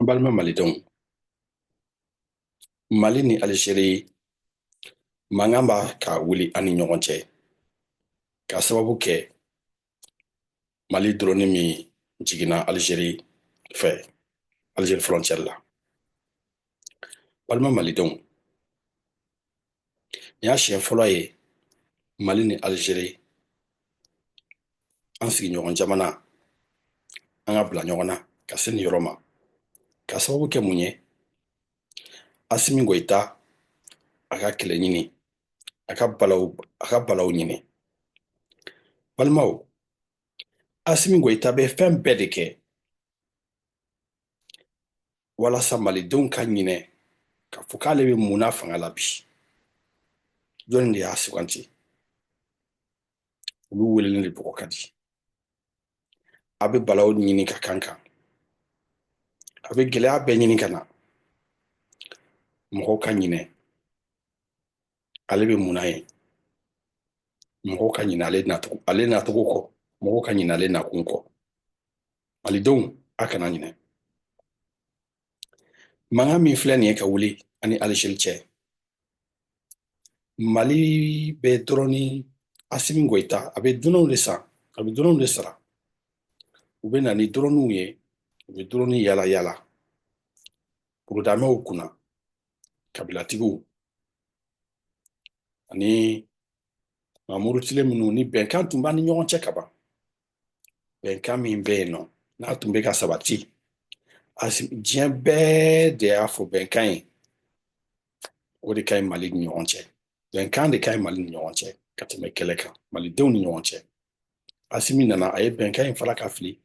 N balima malidenw, Mali ni Alizeri mankan b'a ka wuli an ni ɲɔgɔn cɛ ka sababu kɛ Mali drone min jiginna Alizeri fɛ, Alizeri frontière la. Balima malidenw, nin y'a siɲɛ fɔlɔ ye Mali ni Alizeri, an sigiɲɔgɔn jamana, an ka bila ɲɔgɔn na ka se nin yɔrɔ ma, ka sababu kɛ mun ye? Asimi Goyita, a ka kɛlɛ ɲini, a ka balaw ɲini. Balimaw, Asimi Goyita bɛ fɛn bɛɛ de kɛ walasa malidenw ka ɲinɛ k'a fɔ k'ale bɛ mun na fanga la bi. Jɔnni de y'a suganti? Olu welelen de bɔgɔ ka di. A bɛ balaw ɲini ka kan kan, a bɛ gɛlɛya bɛɛ ɲini ka na mɔgɔw ka ɲinɛ ale bɛ mun na ye, mɔgɔw ka ɲinɛ ale nacogo, ale nacogo kɔ, mɔgɔw ka ɲinɛ ale nakun kɔ. Malidenw, a kana ɲinɛ. Mankan min filɛ nin ye ka wuli ani Alizeri cɛ, Mali bɛ dɔrɔn ni Asimi Goyita, a bɛ dunanw de san, a bɛ dunanw de sara. U bɛ na ni dɔrɔninw ye, u bɛ dɔrɔnin yala yala burudamɛw kunna, kabilatigiw ani maa murutilen minnu ni bɛnkan tun b'an ni ɲɔgɔn cɛ ka ban. Bɛnkan min bɛ yen nɔ, n'a tun bɛ ka sabati, diɲɛ bɛɛ de y'a fɔ bɛnkan ye, o de ka ɲi Mali ni ɲɔgɔn cɛ. Bɛnkan de ka ɲi Mali ni ɲɔgɔn cɛ ka tɛmɛ kɛlɛ kan malidenw ni ɲɔgɔn cɛ. Asimi nana, a ye bɛnkan in fara ka fili.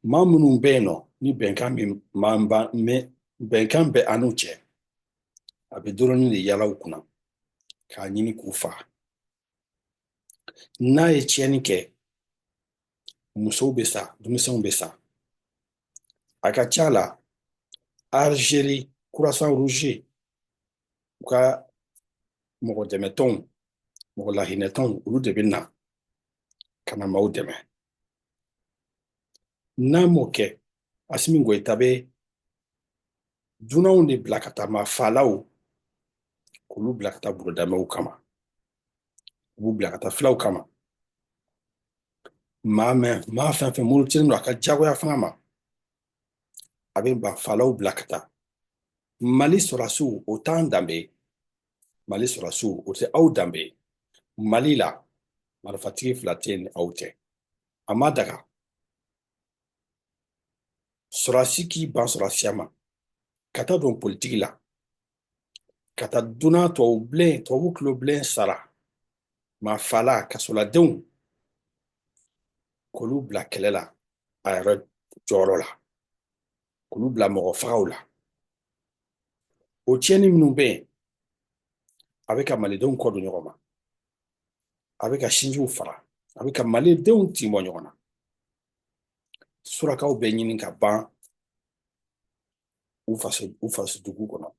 Maa minnu bɛ yen nɔ ni bɛnkan min bɛnkan bɛ an n'u cɛ, a bɛ dɔrɔnin de yala u kunna k'a ɲini k'u faga. N'a ye tiɲɛni kɛ, musow bɛ sa, denmisɛnw bɛ sa. A ka ca la, Algérie Croissant Rouge, u ka mɔgɔ dɛmɛtɔnw, mɔgɔ lahinɛtɔnw, olu de bɛ na ka na maaw dɛmɛ. N'a m'o kɛ, Asimi Goyita bɛ dunanw de bila ka taa, maa faalaw, k'olu bila ka taa burudamɛw kama, u b'u bila ka taa filaw kama. Maa mɛn, maa fɛn fɛn murutilen don a ka jagoya fanga ma, a bɛ maa faalaw bila ka taa. Mali sɔrɔdasiw, o t'an danbe ye. Mali sɔrɔdasiw, o tɛ aw danbe ye. Mali la, marifatigi fila tɛ yen ni aw tɛ. A ma daga sɔrɔdasi k'i ban sɔrɔdasiya ma ka taa don politiki la, ka taa dunan tubabu bilen, tubabu tulo bilen sara, maa fala kasoladenw, k'olu bila kɛlɛ la a yɛrɛ jɔyɔrɔ la, k'olu bila mɔgɔ fagaw la. O tiɲɛni minnu bɛ yen, a bɛ ka malidenw kɔ don ɲɔgɔn ma, a bɛ ka sinjiw fara, a bɛ ka malidenw tin bɔ ɲɔgɔn na. Surakaw bɛ ɲini ka ban u faso dugu kɔnɔ,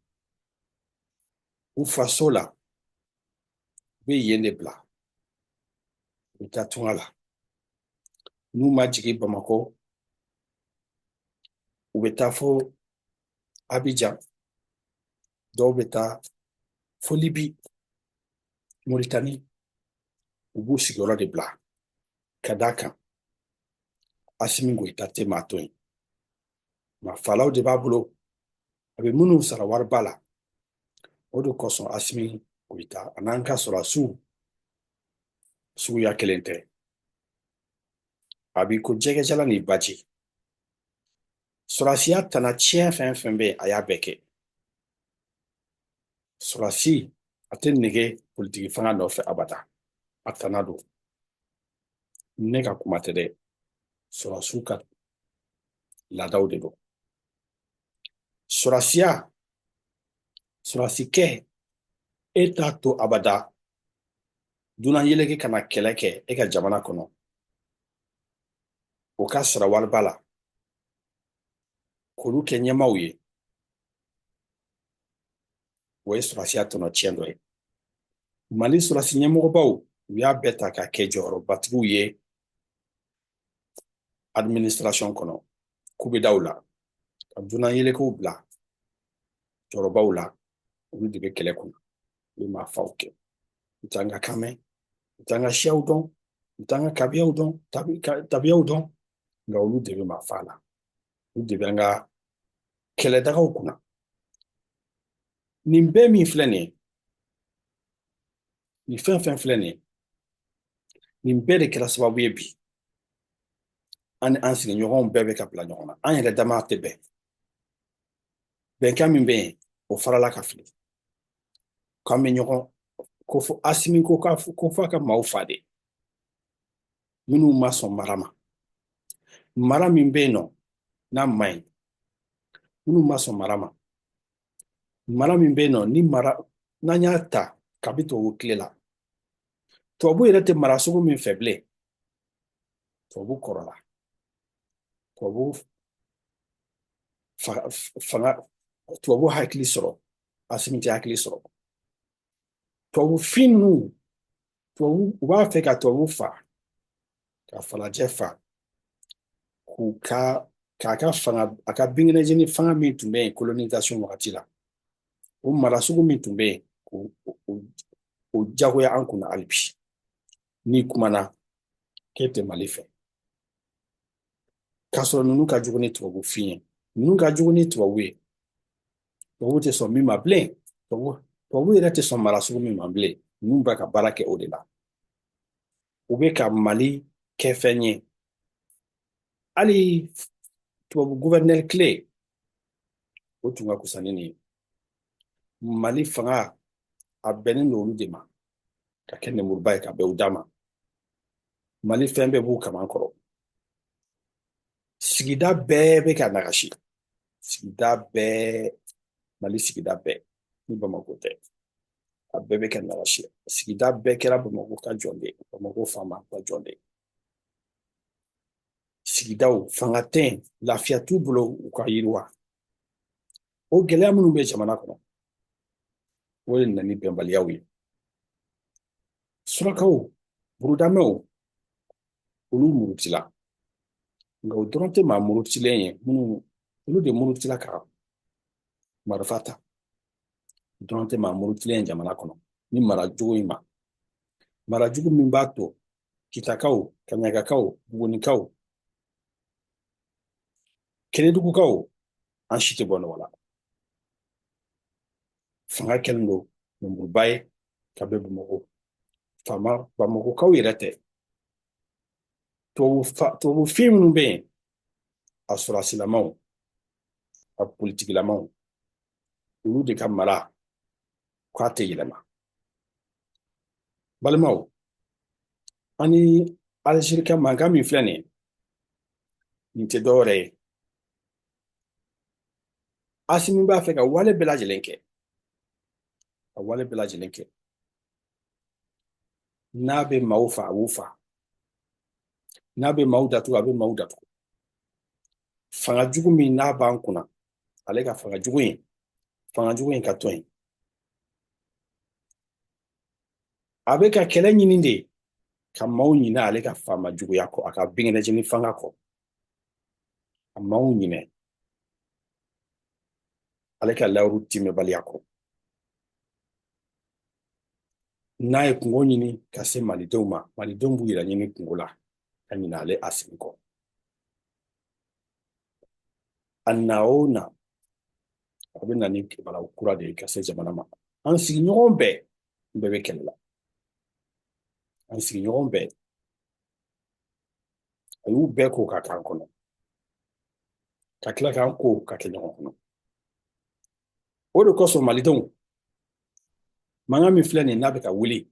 u faso la, u bɛ yen de bila, u bɛ taa tunga la. N'u ma jigin Bamakɔ, u bɛ taa fo Abijan, dɔw bɛ taa fo Libi, Moritani. U b'u sigiyɔrɔ de bila ka d'a kan Asimi Goyita tɛ maa to yen. Maa falaw de b'a bolo, a bɛ minnu sara wariba la. O de kosɔn Asimi Goyita a n'an ka sɔrɔdasiw suguya kelen tɛ. A b'i ko jɛgɛjala ni baji. Sɔrɔdasiya tana tiɲɛ fɛn fɛn bɛ yen, a y'a bɛɛ kɛ. Sɔrɔdasi, a tɛ nege politiki fanga nɔfɛ abada, a tana don. Ne ka kuma tɛ dɛ, sɔrɔdasiw ka laadaw de don. Sɔrɔdasiya, sɔrɔdasikɛ, e t'a to abada dunan yeleke ka na kɛlɛ kɛ e ka jamana kɔnɔ, o ka sara wariba la, k'olu kɛ ɲɛmaaw ye. O ye sɔrɔdasiya tɔnɔ tiɲɛ dɔ ye. Mali sɔrɔdasi ɲɛmɔgɔbaw, u y'a bɛɛ ta ka kɛ jɔyɔrɔbatigiw ye administration kɔnɔ, kubidaw la. Ka dunan yelekew bila cɛkɔrɔbaw la, olu de bɛ kɛlɛ kunna, olu bɛ maafaw kɛ. U t'an ka kan mɛn, u t'an ka siyaw dɔn, u t'an ka kabiyaw dɔn, tabiyaw dɔn, nka olu de bɛ maafa la, olu de bɛ an ka kɛlɛdagaw kunna. Nin bɛɛ min filɛ nin ye, nin fɛn fɛn filɛ nin ye, nin bɛɛ de kɛra sababu ye bi an ni an sigiɲɔgɔnw bɛɛ bɛ ka bila ɲɔgɔn na. An yɛrɛ dama tɛ bɛn. Bɛnkan min bɛ yen, o farala ka fili k'an bɛ ɲɔgɔn ko fo Asimi ko ko f'a ka maaw fa de, minnu ma sɔn mara ma, mara min bɛ yen nɔ n'a man ɲi, minnu ma sɔn mara ma, mara min bɛ yen nɔ ni mara n'an y'a ta kabi tubabu tile la, tubabu yɛrɛ tɛ mara sugu min fɛ bilen. Tubabu kɔrɔla, tubabu fanga, tubabu hakili sɔrɔ, Asimi tɛ hakili sɔrɔ. Tubabu fin ninnu, tubabu u b'a fɛ ka tubabu fa, ka falajɛ fa, k'u ka k'a ka fanga, a ka binkɛnɛjeni fanga min tun bɛ yen colonisation wagati la, o mara sugu min tun bɛ yen, k'o o jagoya an kunna hali bi. N'i kumana k'e tɛ Mali fɛ, k'a sɔrɔ ninnu ka jugu ni tubabu fin ye, ninnu ka jugu ni tubabu ye. Tubabu tɛ sɔn min ma bilen, tubabu yɛrɛ tɛ sɔn mara sugu min ma bilen, ninnu bɛ ka baara kɛ o de la. U bɛ ka Mali kɛ fɛn ye. Hali tubabu gouverneur tile, o tun ka kusa ni nin ye. Mali fanga a bɛnnen don olu de ma, ka kɛ nemuruba ye ka bɛn u da ma. Mali fɛn bɛɛ b'u kaman kɔrɔ. Sigida bɛɛ bɛ ka nagasi, sigida bɛɛ, Mali sigida bɛɛ, ni Bamakɔ tɛ, a bɛɛ bɛ ka nagasi. Sigida bɛɛ kɛra Bamakɔ ka jɔn de ye, Bamakɔ faama ka jɔn de ye. Sigidaw fanga tɛ yen, lafiya t'u bolo u ka yiriwa. O gɛlɛya minnu bɛ jamana kɔnɔ, o de nana ni bɛnbaliyaw ye. Surakaw, burudamɛw, olu murutila, nka o dɔrɔn tɛ maa murutilen ye. Minnu olu de murutila ka marifa ta dɔrɔn tɛ maa murutilen ye jamana kɔnɔ ni mara jugu in ma, mara jugu min b'a to Kitakaw, Kaɲagakaw, Bugunikaw, Kenedugukaw, an si tɛ bɔ nɔgɔ la. Fanga kɛlen don lemuruba ye ka bɛn Bamakɔ faama. Bamakɔkaw yɛrɛ tɛ, tubabu fin minnu bɛ yen, a sɔrɔdasilamaw, a politikilamaw, olu de ka mara k'a tɛ yɛlɛma. Balimaw, an ni Alizeri ka mankan min filɛ nin ye, nin tɛ dɔwɛrɛ ye. Asimi b'a fɛ ka wale bɛɛ lajɛlen kɛ, ka wale bɛɛ lajɛlen kɛ. N'a bɛ maaw fa, a b'u fa. N'a bɛ maaw datugu, a bɛ maaw datugu. Fanga jugu min n'a b'an kunna, ale ka fanga jugu in, fanga jugu in ka to yen. A bɛ ka kɛlɛ ɲini de ka maaw ɲinɛ ale ka faama juguya kɔ, a ka binkɛnɛjeni fanga kɔ, ka maaw ɲinɛ ale ka layiru timɛbaliya kɔ. N'a ye kungo ɲini ka se malidenw ma, malidenw b'u yɛrɛ ɲini kungo la ka ɲinɛ ale Asimi kɔ. A na o na, a bɛ na ni balawu kura de ye ka se jamana ma. An sigiɲɔgɔn bɛɛ bɛɛ bɛ kɛlɛ la, an sigiɲɔgɔn bɛɛ, a y'u bɛɛ ko ka k'an kɔnɔ, ka tila k'an ko ka kɛ ɲɔgɔn kɔnɔ. O de kosɔn malidenw, mankan min filɛ nin n'a bɛ ka wuli,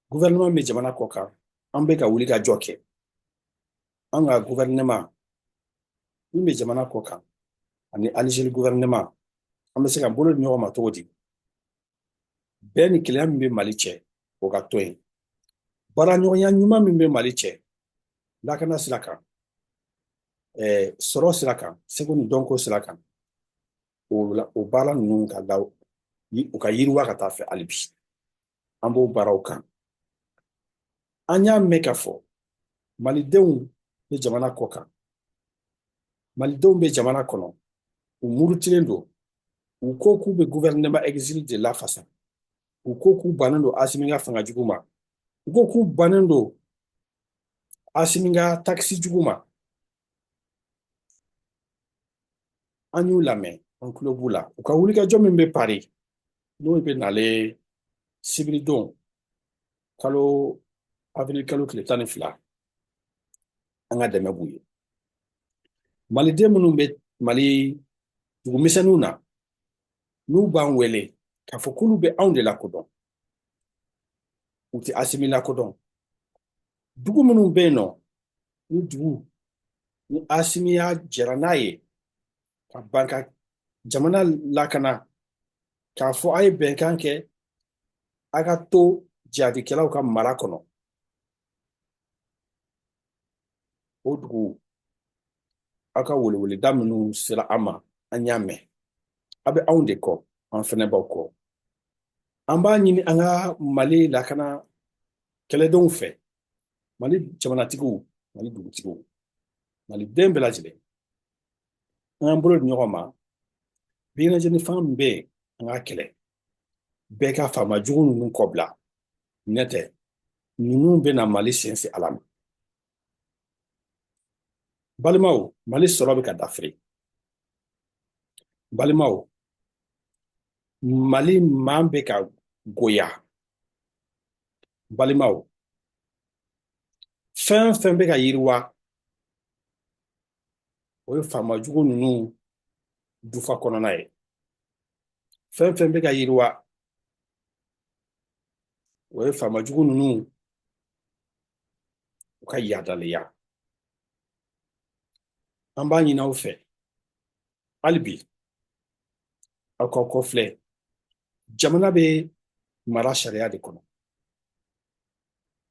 gouvernement bɛ jamana kɔ kan, an bɛ ka wuli ka jɔ kɛ. An ka gouvernement min bɛ jamana kɔ kan ani Algérie gouvernement, an bɛ se ka bolo di ɲɔgɔn ma cogo di? Bɛn ni kelenya min bɛ Mali cɛ, o ka to yen. Baaraɲɔgɔnya ɲuman min bɛ Mali cɛ, lakana sira kan, sɔrɔ sira kan, seko ni dɔnko sira kan, o baara ninnu ka da u ka yiriwa ka taa fɛ hali bi. An b'o baaraw kan. An y'a mɛn k'a fɔ malidenw bɛ jamana kɔ kan, Malidenw bɛ jamana kɔnɔ, u murutilen don, u ko k'u bɛ gouvernement exil de lafasa, u ko k'u bannen don Asimi ka fanga jugu ma, u ko k'u bannen don Asimi ka takisi jugu ma. An y'u lamɛn, an tulo b'u la. U ka wulikajɔ min bɛ Paris, n'o bɛ nalen sibiridon kalo avril kalo tile 12, an ka dɛmɛ b'u ye. Maliden minnu bɛ Mali dugumisɛnninw na, n'u b'an wele k'a fɔ k'olu bɛ anw de lakodɔn, u tɛ Asimi lakodɔn. Dugu minnu bɛ yen nɔ, ni dugu ni Asimi y'a jɛra n'a ye ka ban ka jamana lakana, k'a fɔ a ye bɛnkan kɛ a ka to jihadikɛlaw ka mara kɔnɔ, o dugu aw ka weleweleda minnu sera an ma, an y'a mɛn. A bɛ anw de kɔ, an fɛnɛ b'aw kɔ. An b'a ɲini an ka Mali lakana kɛlɛdenw fɛ, Mali jamanatigiw, Mali dugutigiw, Maliden bɛɛ lajɛlen, an k'an bolo di ɲɔgɔn ma. Binkanni fanga min bɛ yen, an k'a kɛlɛ. Bɛɛ ka faama jugu ninnu kɔbila, n'o tɛ ninnu bɛna Mali sen se Ala ma. Balimaw, Mali sɔrɔ bɛ ka dafiri. Balimaw, Mali maa bɛ ka goya. Balimaw, fɛn fɛn bɛ ka yiriwa, o ye faama jugu ninnu dufa kɔnɔna ye. Fɛn fɛn bɛ ka yiriwa, o ye faama jugu ninnu u ka yadaliya. An b'a ɲini aw fɛ hali bi, aw k'aw kɔfilɛ. Jamana bɛ mara sariya de kɔnɔ.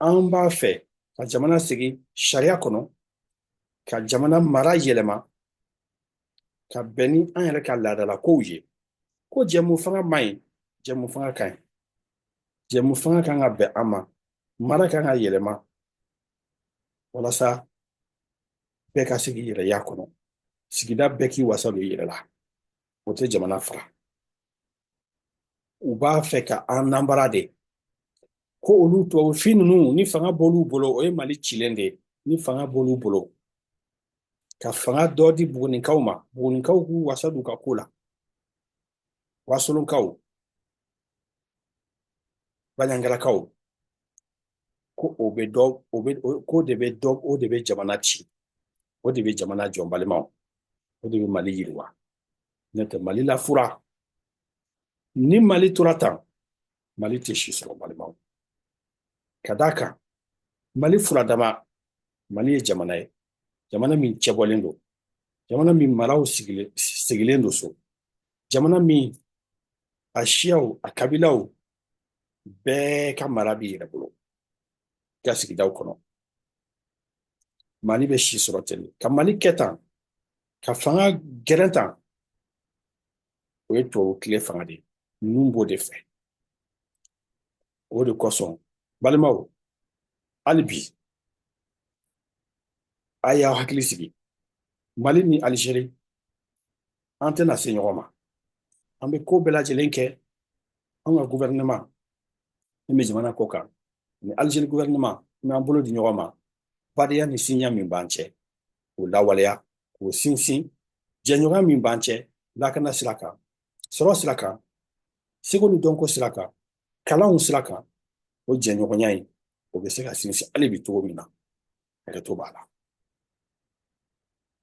An b'a fɛ ka jamana segin sariya kɔnɔ, ka jamana mara yɛlɛma ka bɛn ni an yɛrɛ ka laadalakow ye. Ko jɛmu fanga man ɲi, jɛmu fanga ka ɲi. Jɛmu fanga kan ka bɛn an ma, mara kan ka yɛlɛma walasa bɛɛ ka se k'i yɛrɛ y'a kɔnɔ, sigida bɛɛ k'i wasa don i yɛrɛ la. O tɛ jamana fara. U b'a fɛ ka an nanbara de, ko olu tubabufin ninnu, ni fanga b'olu bolo, o ye Mali cilen de ye. Ni fanga b'olu bolo, ka fanga dɔ di Bugunikaw ma, Bugunikaw k'u wasa don u ka ko la, Wasolonkaw, Baɲangarakaw, ko o bɛ dɔ, o bɛ ko de bɛ dɔ, o de bɛ jamana ci, o de bɛ jamana jɔ. Balimaw, o de bɛ Mali yiriwa. N'o tɛ, Mali lafura. Ni Mali tora tan, Mali tɛ si sɔrɔ, balimaw. Ka d'a kan, Mali furadama, Mali ye jamana ye, jamana min cɛbɔlen don, jamana min maraw sigilen don so, jamana min a siyaw, a kabilaw bɛɛ ka mara b'i yɛrɛ bolo i ka sigidaw kɔnɔ. Mali bɛ si sɔrɔ ten. Ka Mali kɛ tan, ka fanga gɛrɛn tan, o ye tubabu tile fanga de ye. Ninnu b'o de fɛ. O de kosɔn, balimaw, hali bi a y'aw hakili sigi. Mali ni Alizeri, an tɛna se ɲɔgɔn ma. An bɛ ko bɛɛ lajɛlen kɛ, an ka gouvernement min bɛ jamana kɔ kan ni Alizeri gouvernement, an b'an bolo di ɲɔgɔn ma. Badenya ni sinya min b'an cɛ, k'o lawaleya, k'o sinsin. Jɛɲɔgɔnya min b'an cɛ lakana sira kan, sɔrɔ sira kan, seko ni dɔnko sira kan, kalanw sira kan, o jɛɲɔgɔnya in, o bɛ se ka sinsin hali bi cogo min na. Hakɛto b'a la.